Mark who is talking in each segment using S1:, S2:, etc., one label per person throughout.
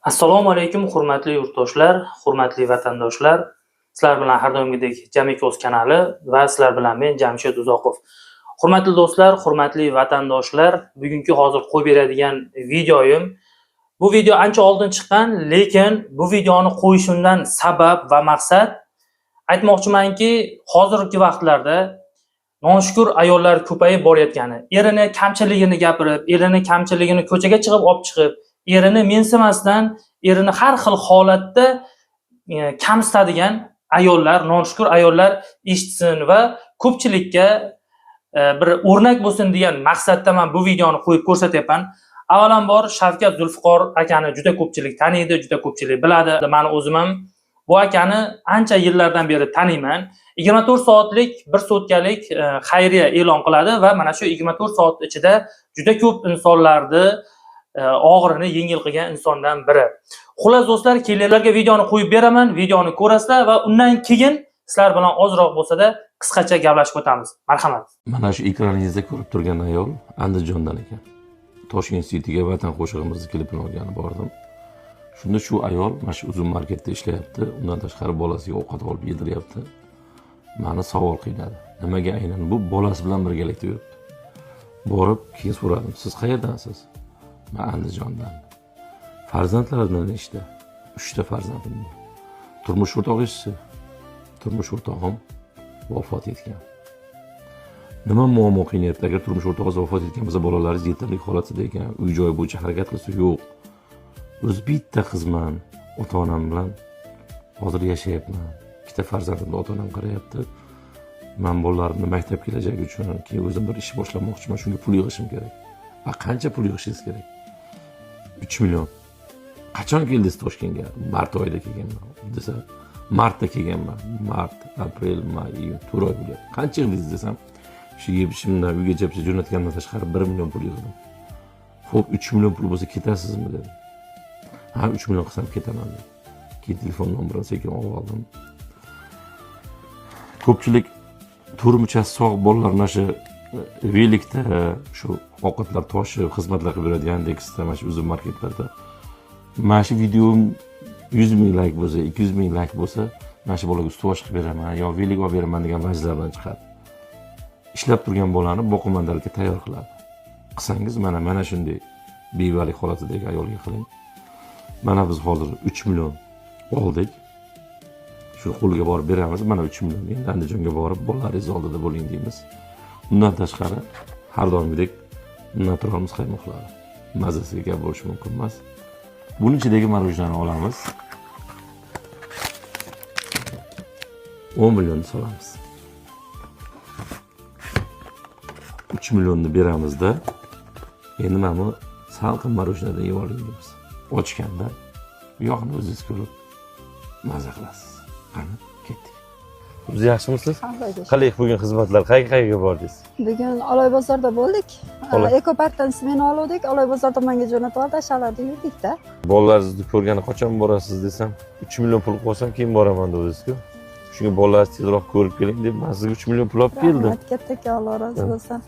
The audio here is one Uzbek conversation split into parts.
S1: Assalomu alaykum, hurmatli yurtdoshlar, hurmatli vatandoshlar. Sizlar bilan har doimgidek Jamikoz kanali va sizlar bilan men Jamshid Uzoqov. Hurmatli do'stlar, hurmatli vatandoshlar, bugungi hozir qo'yib beradigan videoyim bu video ancha oldin chiqqan, lekin bu videoni qo'yishimdan sabab va maqsad aytmoqchimanki, hozirgi vaqtlarda noshukur ayollar ko'payib borayotgani, erini kamchiligini gapirib, erini kamchiligini ko'chaga chiqib olib chiqib, erini mensimasdan, erini har xil holatda kamsitadigan ayollar, noshukur ayollar eshitsin va ko'pchilikka bir o'rnak bo'lsin degan maqsadda men bu videoni qo'yib ko'rsatyapman. Avvalambor Shavkat Zulfiqor akani juda ko'pchilik taniydi, juda ko'pchilik biladi. Mani o'zim ham bu akani ancha yillardan beri taniyman. 24 soatlik, bir sutkalik xayriya e'lon qiladi va mana shu 24 soat ichida juda ko'p insonlarni og'irini yengil qilgan insondan biri. Xullas do'stlar, kelinglarga videoni qo'yib beraman, videoni ko'rasizlar va undan keyin sizlar bilan ozroq bo'lsa-da qisqacha gaplashib o'tamiz. Marhamat.
S2: Mana shu ekraningizda ko'rib turgan ayol Andijondan ekan. Toshkent Cityga Vatan qo'shig'imizni klipini olgani bordim. Shunda shu ayol mana shu Uzum marketda ishlayapti. Undan tashqari bolasiga ovqat olib yediryapti. Mani savol qiynadi. Nimaga aynan bu bolasi bilan birgalikda yuribdi? Borib keyin so'radim. Siz qayerdansiz? Men Andijondan. Farzandlarimdan nechta? 3 ta farzandim bor. Turmush o'rtog'ingizchi? Turmush o'rtog'im vafot etgan. Nima muammo qiynayapti? Agar turmush o'rtog'ingiz vafot etgan bo'lsa, bolalaringiz yetimlik holatida ekan, uy joy bo'yicha harakat qilsa yo'q. O'zi bitta qizman, ota-onam bilan hozir yashayapman. Ikkita farzandimni ota-onam qarayapti. Men bolalarimni maktab kelajagi uchun keyin o'zim bir ish boshlamoqchiman, shunga pul yig'ishim kerak. A qancha pul yig'ishingiz kerak? 3 million. Qachon keldingiz Toshkentga? Mart oyida kelganman desa, martda kelganman. Mart, aprel, may, iyun, 4 oy bo'lyapti. Qancha yig'dingiz desam, shu yeb ichimdan uyga jo'natgandan tashqari 1 million pul yig'dim. Xo'p, 3 million pul bo'lsa ketasizmi dedim. Ha, 3 million qilsam ketaman dedi. Keyin telefon nomerini sekin olib oldim. Ko'pchilik to'rt muchasi sog' bolalar mana shu velikda shu ovqatlar toshib xizmatlar qilib beradigan Yandexda, mana shu Uzum marketlarda. Mana shu videom 100 ming like bo'lsa, 200 ming like bo'lsa, mana shu bolaga ustuvosh qilib beraman yo velik olib beraman degan vajlar bilan chiqadi. Ishlab turgan bolani boqimandalik tayyor qiladi. Qilsangiz mana shunday bevalik holatidagi ayolga qiling. Mana biz hozir 3 million oldik. Shu qo'lga borib beramiz. Mana 3 million. Endi Andijonga borib bolalaringiz oldida bo'ling deymiz. Undan tashqari har doimgidek natural muzqaymoqlari. Mazasiga gap bo'lishi mumkin emas. Buning ichidagi marojnani olamiz. 10 millionni solamiz. 3 millionni beramizda. Endi mana bu salqin marojnadan yeb oling deymiz. Ochganda bu yoqni o'zingiz ko'rib maza qilasiz. Qani, ketdik. O'zi yaxshimisiz? Qalay bugun xizmatlar? Qayerga bordingiz?
S3: Bugun Oloy bozorda bo'ldik. Ekoparkdan smena oldik. Oloy bozor tomonga jo'natib oldi, ashalarda yurdik-da.
S2: Bolalaringizni ko'rgani qachon borasiz desam, 3 million pul qo'ysam keyin boraman dedingiz-ku. Shunga bolalaringizni tezroq ko'rib keling deb men sizga 3 million pul olib keldim.
S3: Rahmat katta, Alloh rozi bo'lsin.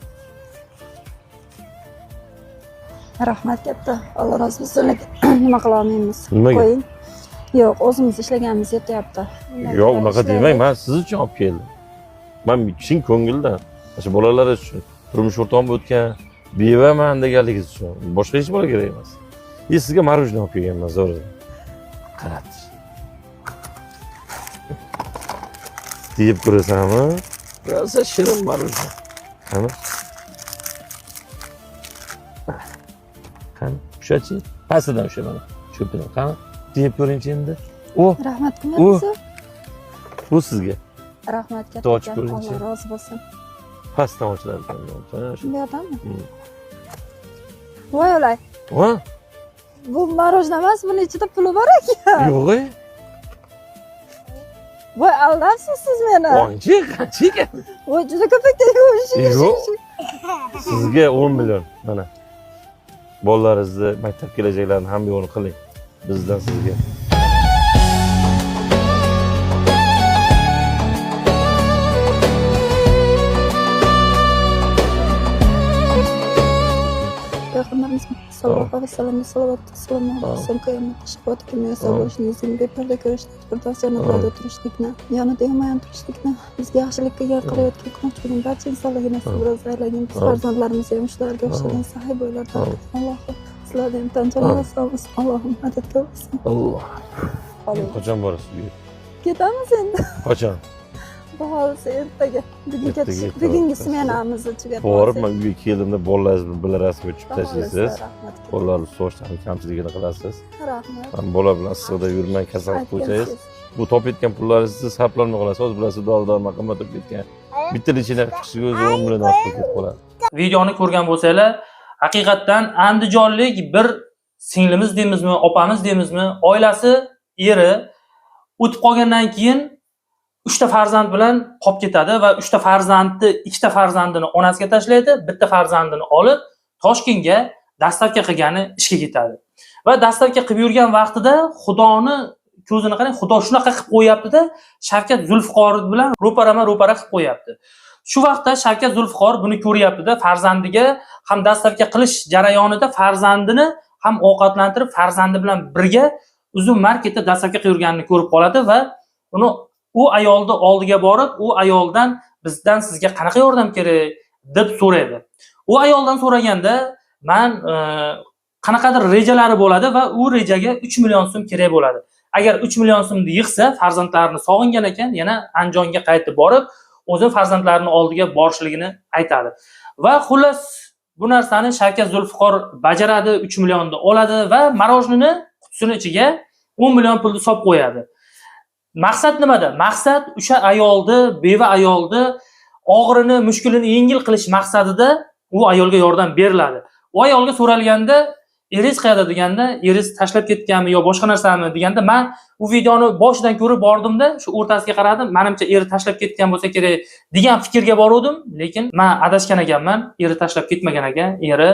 S3: Rahmat katta, Alloh rozi bo'lsin. Lekin nima qila olmaymiz.
S2: Nimaga?
S3: Qo'ying. Yo'q, o'zimiz ishlaganimiz yetyapti.
S2: Yo'q, unaqa demang, men siz uchun olib keldim. Men chin ko'ngildan, o'sha bolalar uchun, turmush o'rtog'im o'tgan, bevaman deganligingiz uchun. Boshqa hech bola kerak emas. Sizga marojna olib kelganman, zo'r. Qarab. Deb ko'rasanmi? Rosa shirin marojna. Qani? Qani? Ushachi? Pastidan usha mana. Cho'pidan. Qani? Deb ko'ringchi endi. O,
S3: Rahmat qilmayapsiz?
S2: Bu sizga.
S3: Rahmat katta.
S2: Ochib ko'ringchi.
S3: Alloh rozi bo'lsin.
S2: Pastdan ochiladi.
S3: Bu yoqdanmi? Voy olay.
S2: Ha?
S3: Bu marojna emas, buni ichida puli bor ekan.
S2: Yo'q.
S3: Voy, aldabsiz siz meni.
S2: Qancha, qancha ekan?
S3: Voy, juda ko'p ekan.
S2: Yo'q. Sizga 10 million mana. Bolalaringizni maktab kelajaklarini hamma yo'lini qiling. Bizdan sizga.
S3: Sallallohu alayhi vasallamga salovat salom bo'lsin. Qiyomatda shafoatga muyassar bo'lishni, yuzini beparda ko'rishni, firdaus jannatlarida o'tirishlikni, yonida yonma-yon turishlikni, bizga yaxshilik qilgan, qilayotgan, qilmoqchi bo'lgan barcha insonlarga nasib ro'z aylagin. Biz farzandlarimizni ham shularga o'xshagan sahiy bo'ylarda. Allohim, sizlarni ham tan jonlar sog' bo'lsin. Allohim madadkor bo'lsin.
S2: Alloh. Qachon borasiz uyga?
S3: Ketamiz endi.
S2: Qachon?
S3: Xudo xohlasa ertaga. Bugun
S2: Ertaga
S3: ketish,
S2: ertalab
S3: bugungi
S2: ketasiz.
S3: Smenamizni tugatib
S2: Borib,
S3: olsak.
S2: man uyga keldimda bolalaringizni bilan rasmga tushib
S3: Xudo xohlasa,
S2: tashlaysiz.
S3: Rahmat.
S2: Bolalarni sochlarini kamchiligini qilasiz.
S3: Rahmat.
S2: Man bola bilan issiqda yurmang, kasal qilib qo'ysangiz,
S3: Aytgansiz.
S2: Bu topayotgan pullaringizni sarflolmay qolasiz. Hozir bilasiz, dori darmon qimmat bo'lib ketgan. Bitta лечение qilib chiqishiga o'zi 10 million oshib ketib qoladi.
S1: Videoni ko'rgan bo'lsanglar, haqiqatdan andijonlik bir singlimiz deymizmi, opamiz deymizmi, oilasi, eri o'tib qolgandan keyin uchta farzand bilan qolib ketadi va uchta farzandni, ikkita farzandini onasiga tashlaydi, bitta farzandini olib Toshkentga доставка qilgani ishga ketadi. Va доставка qilib yurgan vaqtida, Xudoni ko'zini qarang, Xudo shunaqa qilib qo'yapti-da, Shavkat Zulfiqor bilan ro'parama ro'para qilib qo'yapti. Shu vaqtda Shavkat Zulfiqor buni ko'ryapti-da, farzandiga ham доставка qilish jarayonida farzandini ham ovqatlantirib, farzandi bilan birga Uzum marketda доставка qilib yurganini ko'rib qoladi va uni, u ayolni oldiga borib, u ayoldan "Bizdan sizga qanaqa yordam kerak?" deb so'raydi. U ayoldan so'raganda, man qanaqadir rejalari bo'ladi va u rejaga 3 million so'm kerak bo'ladi. Agar 3 million so'mni yig'sa, farzandlarini sog'ingan ekan, yana Andijonga qaytib borib, o'zi farzandlarini oldiga borishligini aytadi. Va xullas, bu narsani Shavkat Zulfiqor bajaradi, 3 millionni oladi va мороженое ni qutisini ichiga 10 million pulni solib qo'yadi. Maqsad nimada? Maqsad o'sha ayolni, beva ayolni og'irini, mushkulini yengil qilish maqsadida u ayolga yordam beriladi. U ayolga so'ralganda, "Eringiz qayerda?" deganda, "Eringiz tashlab ketganmi yo boshqa narsami?" deganda, man u videoni boshidan ko'rib bordimda, shu o'rtasiga qaradim, manimcha eri tashlab ketgan bo'lsa kerak degan fikrga boruvdim, lekin man adashgan ekanman, eri tashlab ketmagan ekan, eri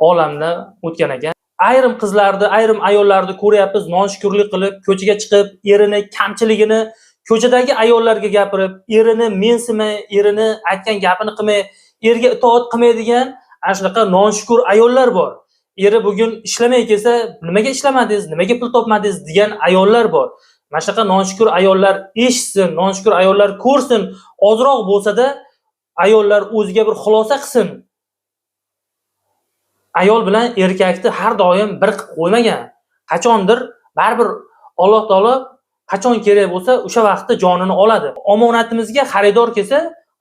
S1: olamdan o'tgan ekan. Ayrim qizlarni, ayrim ayollarni ko'ryapmiz, noshukurlik qilib, ko'chaga chiqib, erini kamchiligini ko'chadagi ayollarga gapirib, erini mensimay, erini aytgan gapini qilmay, erga itoat qilmaydigan ana shunaqa noshukur ayollar bor. Eri bugun ishlamay kelsa, "Nimaga ishlamadingiz, nimaga pul topmadingiz?" degan ayollar bor. Mana shunaqa noshukur ayollar eshitsin, noshukur ayollar ko'rsin, ozroq bo'lsa-da ayollar o'ziga bir xulosa qilsin. Ayol bilan erkakni har doim bir qilib qo'ymagan. Qachondir baribir Alloh taolo qachon kerak bo'lsa, o'sha vaqtda jonini oladi. Omonatimizga xaridor kelsa,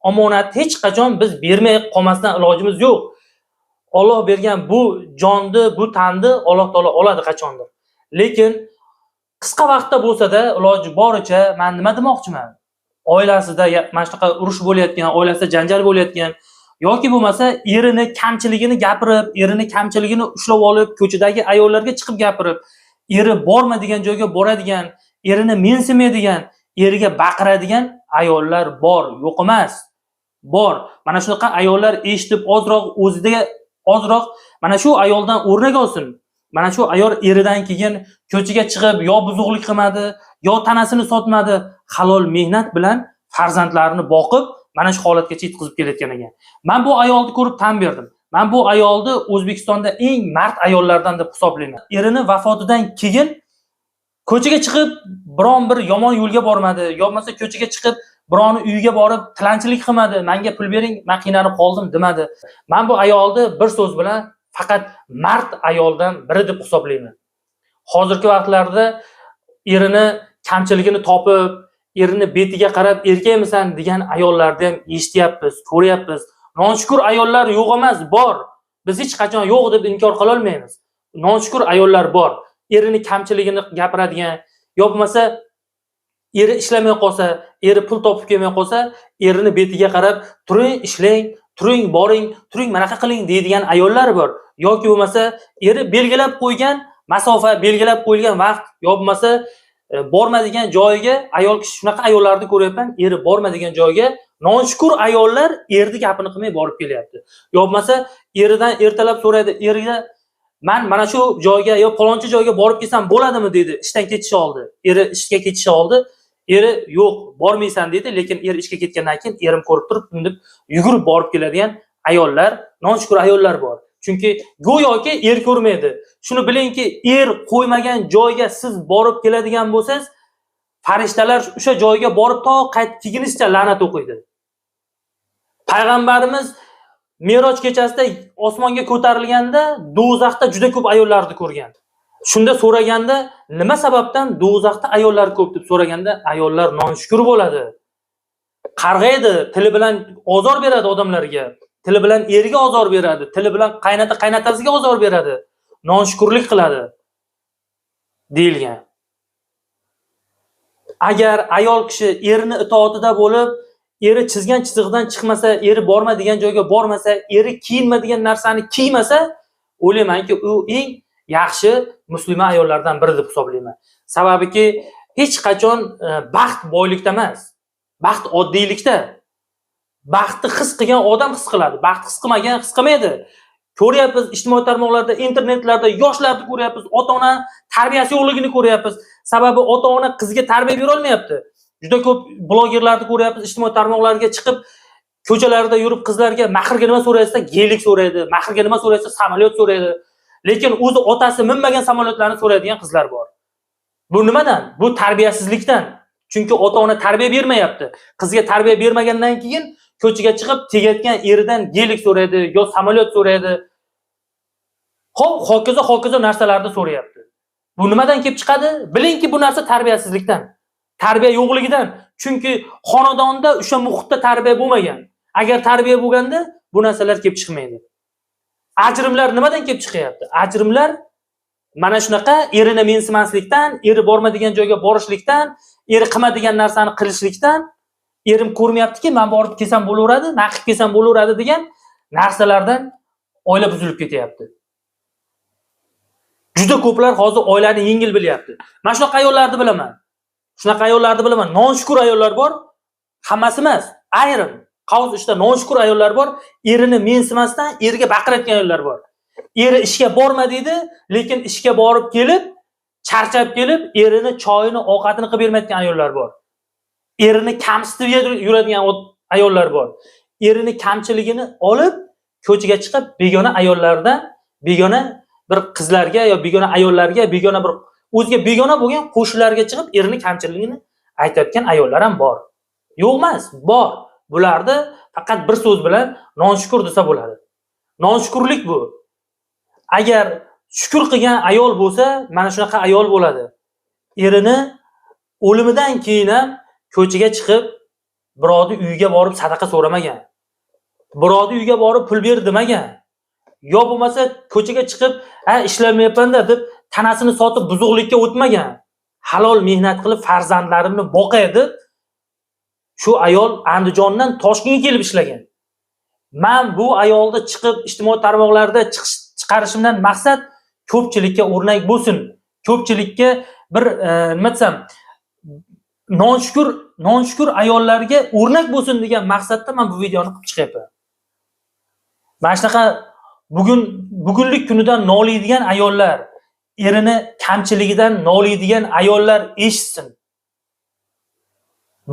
S1: omonatni hech qachon biz bermay qolmasdan ilojimiz yo'q. Olloh bergan bu jonni, bu tanni Alloh taolo oladi qachondir. Lekin qisqa vaqtda bo'lsa-da, iloji boricha, man nima demoqchiman? Oilasida mana shunaqa urush bo'layotgan, oilasida janjal bo'layotgan yoki bo'lmasa erini kamchiligini gapirib, erini kamchiligini ushlab olib, ko'chadagi ayollarga chiqib gapirib, eri borma degan joyga boradigan, erini mensimaydigan, eriga baqiradigan ayollar bor, yo'q emas. Bor. Mana shunaqa ayollar eshitib, ozroq o'zida, ozroq mana shu ayoldan o'rnak olsin. Mana shu ayol eridan keyin ko'chaga chiqib yo buzuqlik qilmadi, yo tanasini sotmadi, halol mehnat bilan farzandlarini boqib, mana shu holatgacha yetkazib kelayotgan ekan. Man bu ayolni ko'rib tan berdim. Man bu ayolni O'zbekistonda eng mard ayollardan deb hisoblayman. Erini vafotidan keyin ko'chaga chiqib biron bir yomon yo'lga bormadi, yo bo'lmasa ko'chaga chiqib birovni uyiga borib tilanchilik qilmadi, "Menga pul bering, man qiynalib qoldim" demadi. Man bu ayolni bir so'z bilan faqat mard ayoldan biri deb hisoblayman. Hozirgi vaqtlarda erini kamchiligini topib, erini betiga qarab "Erkakmisan?" degan ayollarni ham eshityapmiz, ko'ryapmiz. Noshukur ayollar yo'q emas, bor. Biz hech qachon yo'q deb inkor qila olmaymiz. Noshukur ayollar bor. Erini kamchiligini gapiradigan, yo bo'lmasa eri ishlamay qolsa, eri pul topib kelmay qolsa, erini betiga qarab "Turing, ishlang, turing, boring, turing, manaqa qiling" deydigan ayollar bor. Yoki bo'lmasa eri belgilab qo'ygan masofa, belgilab qo'yilgan vaqt, yo bo'lmasa borma degan joyiga ayol kishi, shunaqa ayollarni ko'ryapman, eri borma degan joyga noshukur ayollar erni gapini qilmay borib kelyapti. Yo bo'lmasa eridan ertalab so'raydi, eriga "Man mana shu joyga yo palonchi joyga borib kelsam bo'ladimi?" deydi, ishdan ketish oldi. Eri ishga ketish oldi. Eri "Yo'q, bormaysan" deydi, lekin eri ishga ketgandan keyin "Erim ko'rib turibdi" deb yugurib borib keladigan ayollar, noshukur ayollar bor. Chunki go'yoki er ko'rmaydi. Shuni bilingki, er qo'ymagan joyga siz borib keladigan bo'lsangiz, farishtalar o'sha joyga borib to qaytib kelgunizcha la'nat o'qiydi. Payg'ambarimiz Meroj kechasida osmonga ko'tarilganda do'zaxda juda ko'p ayollarni ko'rgan. Shunda so'raganda, nima sababdan do'zaxda ayollar ko'p deb so'raganda, ayollar noshukur bo'ladi. Qarg'aydi, tili bilan ozor beradi odamlarga, tili bilan erga ozor beradi, tili bilan qaynata qaynatasiga ozor beradi, noshukurlik qiladi deyilgan. Agar ayol kishi erini itoatida bo'lib, eri chizgan chizig'idan chiqmasa, eri borma degan joyga bormasa, eri kiyinma degan narsani kiymasa, o'ylaymanki, u eng yaxshi musulmon ayollardan biri deb hisoblayman. Sababiki, hech qachon baxt boylikda emas, baxt oddiylikda. Baxtni his qilgan odam his qiladi, baxt his qilmagan his qilmaydi. Ko'ryapmiz ijtimoiy tarmoqlarda, internetlarda yoshlarni ko'ryapmiz, ota-ona tarbiyasi yo'qligini ko'ryapmiz. Sababi ota-ona qizga tarbiya bera olmayapti. Juda ko'p blogerlarni ko'ryapmiz, ijtimoiy tarmoqlarga chiqib, ko'chalarda yurib qizlarga mahrga nima so'raysa, gelik so'raydi, mahrga nima so'raysa, samolyot so'raydi. Lekin o'zi otasi minmagan samolyotlarni so'raydigan qizlar bor. Bu nimadan? Bu tarbiyasizlikdan. Chunki ota-ona tarbiya bermayapti. Qizga tarbiya bermagandan keyin ko'chaga chiqib tegayotgan eridan gelik so'raydi, yo samolyot so'raydi. Xo'p, hokazo hokazo narsalarni so'rayapti. Bu nimadan kelib chiqadi? Bilingki, bu narsa tarbiyasizlikdan. Tarbiya yo'qligidan. Chunki xonadonda o'sha muhitda tarbiya bo'lmagan. Agar tarbiya bo'lganda bu narsalar kelib chiqmaydi. Ajrimlar nimadan kelib chiqyapti? Ajrimlar mana shunaqa erini mensimaslikdan, eri borma degan joyga borishlikdan, eri qilma degan narsani qilishlikdan, erim ko'rmayaptiki, men borib kelsam bo'laveradi, men qilib kelsam bo'laveradi degan narsalardan oila buzilib ketyapti. Juda ko'plar hozir oilani yengil bilyapti. Men shunaqa ayollarni bilaman. Shunaqa ayollarni bilaman. Noshukur ayollar bor, hammasi emas, ayrim qavs ichida noshukur ayollar bor, erini mensimasdan erga baqirayotgan ayollar bor. Eri ishga borma deydi, lekin ishga borib kelib, charchab kelib, erini choyini, ovqatini qilib bermayotgan ayollar bor. Erini kamsitib yuradigan ayollar bor. Erini kamchiligini olib, ko'chaga chiqib begona ayollardan, begona bir qizlarga yo begona ayollarga, begona bir o'ziga begona bo'lgan qo'shnilarga chiqib erini kamchiligini aytayotgan ayollar ham bor. Yo'q emas, bor. Bularni faqat bir so'z bilan noshukur desa bo'ladi. Noshukurlik bu. Agar shukur qilgan ayol bo'lsa, mana shunaqa ayol bo'ladi. Erini o'limidan keyin ham ko'chaga chiqib birovni uyiga borib sadaqa so'ramagan. Birovni uyiga borib pul ber demagan. Yo bo'lmasa ko'chaga chiqib, ha ishlamayapman-da deb tanasini sotib buzuqlikka o'tmagan. Halol mehnat qilib farzandlarimni boqay deb shu ayol Andijondan Toshkentga kelib ishlagan. Men bu ayolni chiqib ijtimoiy tarmoqlarda chiqarishimdan maqsad ko'pchilikka o'rnak bo'lsin. Ko'pchilikka bir nima desam, noshukur ayollarga o'rnak bo'lsin degan maqsadda men bu videoni qilib chiqyapman. Mana shunaqa bugunlik kunidan noliydigan ayollar, erini kamchiligidan noliydigan ayollar eshitsin.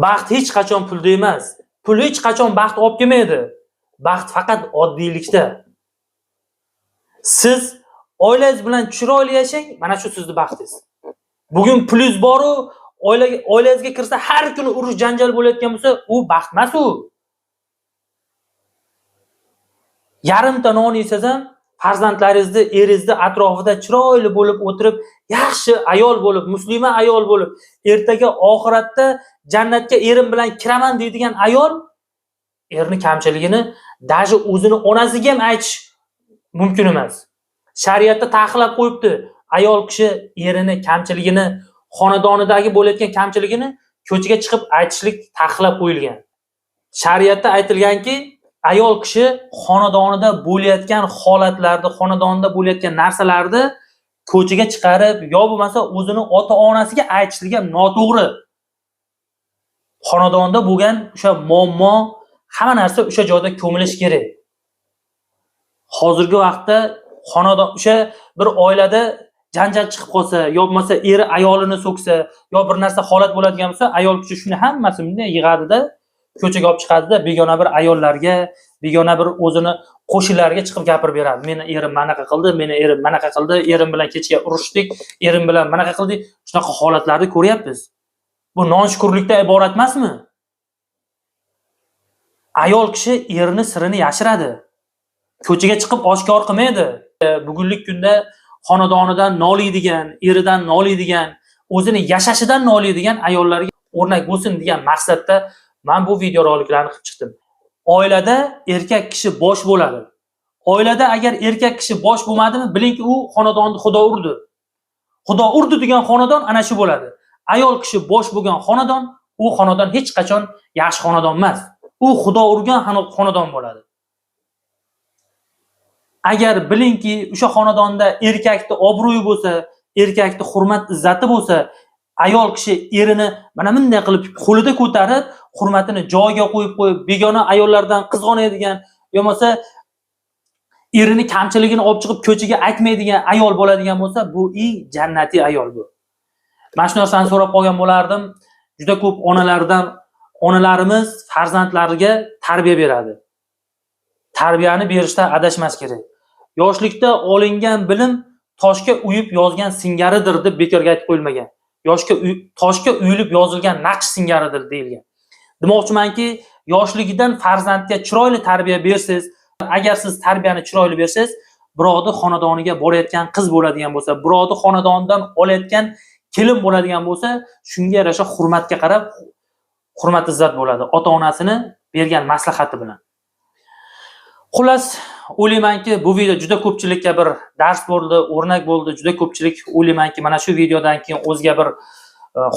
S1: Baxt hech qachon pulda emas. Pul hech qachon baxt olib kelmaydi. Baxt faqat oddiylikda. Siz oilangiz bilan chiroyli yashang, mana shu sizni baxtingiz. Bugun pulingiz bor-u, oilangizga kirsa har kuni urush janjal bo'layotgan bo'lsa, u baxt emas u. Yarimta non yesangiz ham farzandlaringizni, eringizni atrofida chiroyli bo'lib o'tirib, yaxshi ayol bo'lib, musulmon ayol bo'lib, ertaga oxiratda jannatga erim bilan kiraman deydigan ayol erni kamchiligini daji o'zini onasiga ham aytish mumkin emas. Shariatda taqiqlab qo'yibdi. Ayol kishi erini kamchiligini, xonadonidagi bo'layotgan kamchiligini ko'chaga chiqib aytishlik taqiqlab qo'yilgan. Shariatda aytilganki, ayol kishi xonadonida bo'layotgan holatlarni, xonadonida bo'layotgan narsalarni ko'chaga chiqarib, yo bo'lmasa o'zini ota-onasiga aytishligi ham noto'g'ri. Xonadonda bo'lgan o'sha muammo, hamma narsa o'sha joyda ko'milishi kerak. Hozirgi vaqtda xonadon o'sha bir oilada janjal chiqib qolsa, yo bo'lmasa eri ayolini so'ksa, yo bir narsa holat bo'ladigan bo'lsa, ayol kishi shuni hammasini bunday yig'adida, ko'chaga olib chiqadida, begona bir ayollarga, begona bir o'zini Qo'shnilarga chiqib gapirib beradi. Meni erim manaqa qildi, meni erim manaqa qildi, erim bilan kecha urushdik, erim bilan manaqa qildik. Shunaqa holatlarni ko'ryapmiz. Bu noshukurlikdan iborat emasmi? Ayol kishi erini sirini yashiradi. Ko'chaga chiqib oshkor qilmaydi. Bugunlik kunda xonadonidan noliydigan, eridan noliydigan, o'zini yashashidan noliydigan ayollarga o'rnak bo'lsin degan maqsadda men bu videoroliklarni qilib chiqdim. Oilada erkak kishi bosh bo'ladi. Oilada agar erkak kishi bosh bo'lmadimi, bilingki u xonadonni Xudo urdi. Xudo urdi degan xonadon ana shu bo'ladi. Ayol kishi bosh bo'lgan xonadon, u xonadon hech qachon yaxshi xonadon emas. U Xudo urgan xonadon bo'ladi. Agar bilingki o'sha xonadonda erkakni obro'yi bo'lsa, erkakni hurmat izzati bo'lsa, ayol kishi erini mana bunday qilib qo'lida ko'tarib, hurmatini joyiga qo'yib qo'yib, begona ayollardan qizg'onadigan, yo bo'lmasa erini kamchiligini olib chiqib ko'chaga aytmaydigan ayol bo'ladigan bo'lsa, bu eng jannatiy ayol bu. Mana shu narsani so'rab qolgan bo'lardim. Juda ko'p onalardan, onalarimiz farzandlariga tarbiya beradi. Tarbiyani berishda adashmas kerak. Yoshlikda olingan bilim toshga uyib yozgan singaridir deb bekorga aytib qo'yilmagan. Toshga uyilib yozilgan naqsh singaridir deyilgan. Demoqchimanki, yoshligidan farzandga chiroyli tarbiya bersangiz, agar siz tarbiyani chiroyli bersangiz, birovni xonadoniga borayotgan qiz bo'ladigan bo'lsa, birovni xonadonidan olayotgan kelin bo'ladigan bo'lsa, shunga yarasha hurmatga qarab hurmat izzat bo'ladi, ota-onasini bergan maslahati bilan. Xullas, o'ylaymanki, bu video juda ko'pchilikka bir dars bo'ldi, o'rnak bo'ldi. Juda ko'pchilik o'ylaymanki, mana shu videodan keyin o'ziga bir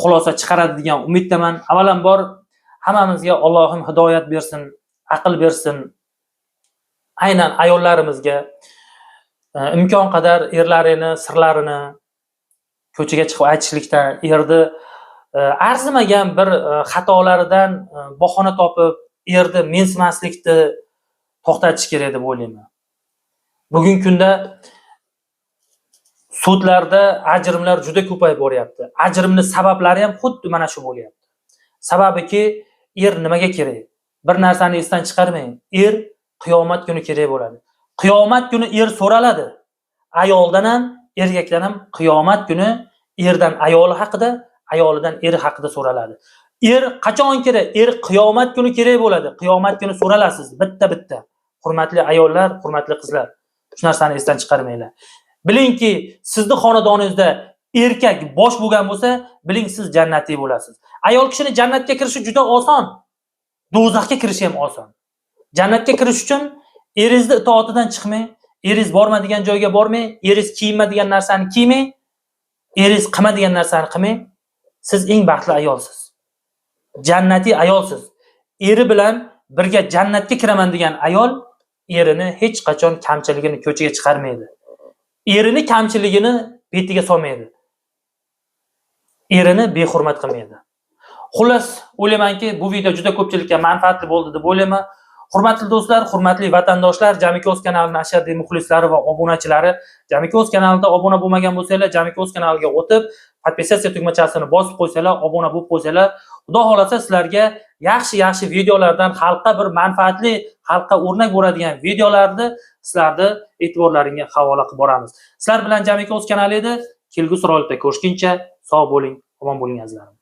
S1: xulosa chiqaradi degan umiddaman. Avvalambor hammamizga Allohim hidoyat bersin, aql bersin. Aynan ayollarimizga imkon qadar erlarini sirlarini ko'chaga chiqib aytishlikdan, erni arzimagan bir xatolaridan bahona topib, erni mensimaslikni to'xtatish kerak deb o'ylayman. Bugungi kunda sudlarda ajrimlar juda ko'payib boryapti. Ajrimni sabablari ham xuddi mana shu bo'lyapti. Sababiki, er nimaga kerak? Bir narsani esdan chiqarmang. Er qiyomat kuni kerak bo'ladi. Qiyomat kuni er so'raladi. Ayoldan ham, erkakdan ham qiyomat kuni erdan ayoli haqida, ayolidan eri haqida so'raladi. Er qachon kerak? Er qiyomat kuni kerak bo'ladi. Qiyomat kuni so'ralasiz bitta-bitta. Hurmatli ayollar, hurmatli qizlar, shu narsani esdan chiqarmanglar. Bilingki, sizni xonadoningizda erkak bosh bo'lgan bo'lsa, biling siz jannatiy bo'lasiz. Ayol kishini jannatga kirishi juda oson. Do'zaxga kirishi ham oson. Jannatga kirish uchun eringizni itoatidan chiqmang, eringiz borma degan joyga bormang, eringiz kiyinma degan narsani kiymang, eringiz qilma degan narsani qilmang. Siz eng baxtli ayolsiz. Jannatiy ayolsiz. Eri bilan birga jannatga kiraman degan ayol erini hech qachon kamchiligini ko'chaga chiqarmaydi. Erini kamchiligini betiga solmaydi. Erini behurmat qilmaydi. Xullas, o'ylaymanki, bu video juda ko'pchilikka manfaatli bo'ldi deb o'ylayman. Hurmatli do'stlar, hurmatli vatandoshlar, Jamiki O'z kanalining ashaddiy muxlislari va obunachilari, Jamiki O'z kanalida obuna bo'lmagan bo'lsanglar, Jamiki O'z kanaliga o'tib, подписаться tugmachasini bosib qo'ysanglar, obuna bo'lib qo'ysanglar, Xudo xolasa sizlarga yaxshi-yaxshi videolardan, xalqqa bir manfaatli, xalqqa o'rnak bo'ladigan videolarni sizlarni e'tiborlaringga havola qilib boramiz. Sizlar bilan Jamiki O'z kanali edi. Kelgusi rolikda ko'rishguncha sog' bo'ling, omon bo'ling azizlarim.